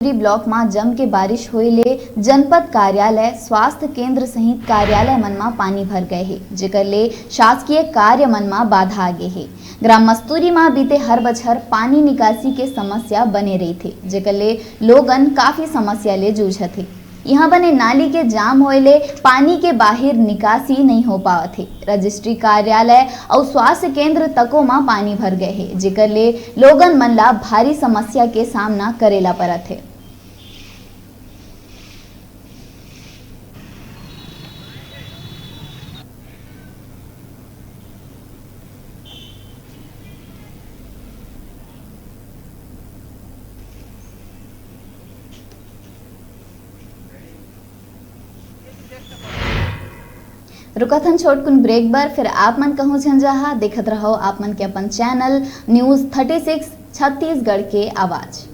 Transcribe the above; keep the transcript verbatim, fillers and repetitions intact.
Block म जम के बारिश होए ले जनपद कार्यालय, स्वास्थ्य केंद्र सहित कार्यालय मन म पानी भर गए हे, जेकर ले शासकीय कार्य मन म बाधा आ गे हे। ग्राम मस्तूरी म बीते हर बछर पानी निकासी के समस्या बने रहिथे, जेकर ले लोगन काफी समस्या ले जूझत हे। इहां बने नाली के जाम होए ले पानी के बाहिर निकासी नइ हो पावत हे। रजिस्ट्री कार्यालय अउ स्वास्थ्य केंद्र तको म पानी भर गए हे, जेकर ले लोगन मन ला भारी समस्या के सामना करे ला परत हे। रुकत हन छोटकुन ब्रेक बर, फिर आप मन कहूं झन जहा, देखत रहो आप मन के अपन channel news thirty six Chhattisgarh के आवाज़।